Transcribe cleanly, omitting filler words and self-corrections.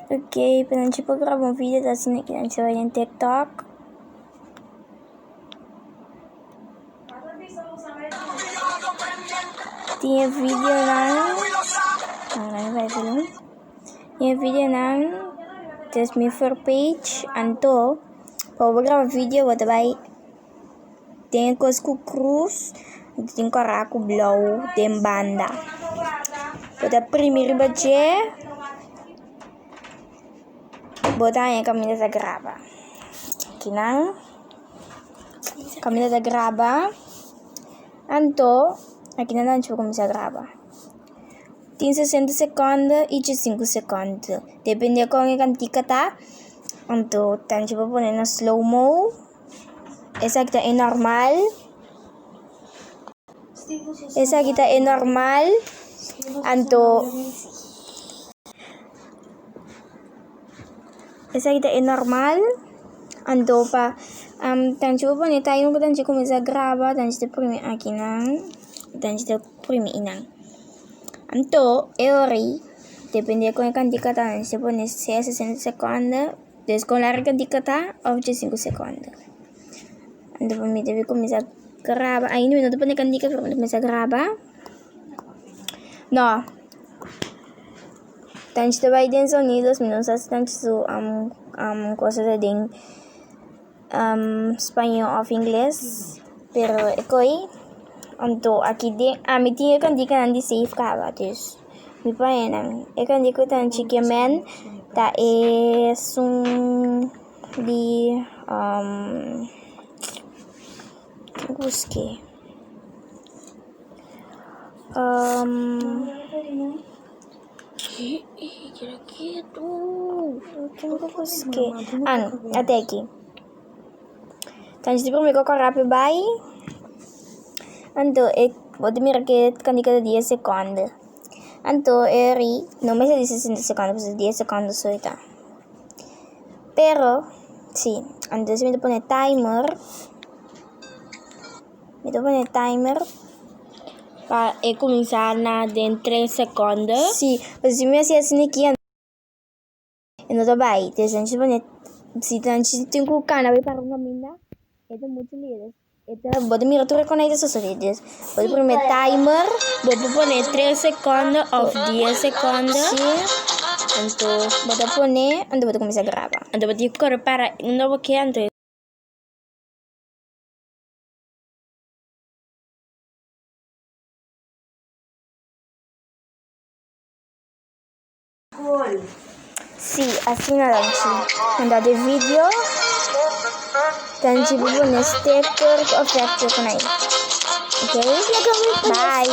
Ok, pa nan por graba un video ta asina ki nan ta bai den TikTok. Tin e videonan, tin e videonan des mi for page anto pa bo graba video bo ta bai den e kos ku krus tin kora ku blou den banda bo ta primi riba dje bo ta haña kaminda ta graba kinan kaminda ta graba anto akinan nan por kuminsá graba tin sesenta sekònde i diesinku sekònde depende kon e kantika ta anto tanchi por pone na slow mo. Esaki ta e normal. Esaki ta e normal. Anto esaki ta e normal. Anto pa tanchi bo pone time ku tanchi kuminsá graba tanchi ta primi akinan tanchi ta primi einan. Anto e ora ei depende kon e kantika ta tanchi ta pone sea sesenta sekonda. Des con larga di kata of dje sinku sekonda. Anto pa mi debe kuminsá graba. Ainda mi no ta pone kantika pero mi ta kuminsá graba. No. Tanchi ta bai den sonidos mi no sa si tanchi su cosa ta den spañó of ingles pero e koi anto aki den ami tin e kantikanan di safe kaba dus. Mi paña nan. E kanti ku tanchi ke men ta esun di buske ate aki. Tanchi di prome ku a kore rapido bai anto e bo ta mira ke kanti kada dies sekonde. Anto e ri no mester di sesenta sekonde pasobra dies sekonde so e ta. Pero si anto si mi ta pone timer mi ta pone timer pa e kuminsá na den tres sekonde. Si, pasobra si mi hasi asina aki e no ta bai. Entonces pone si tin ku kana bai para un kaminda e ta muchu lihe. Bo ta mira tur e konai ta sosode. Dus bo ta prende timer. Bo por pone tres sekondo of dies sekondo. Si. Anto bo ta pone, anto bo ta kuminsá graba. Anto bo tin ku kore para unda bo ke anto. Si, asina danchi. Manda de video. Danchi bo pone sticker ku efecto ku nai. Ok? Bye.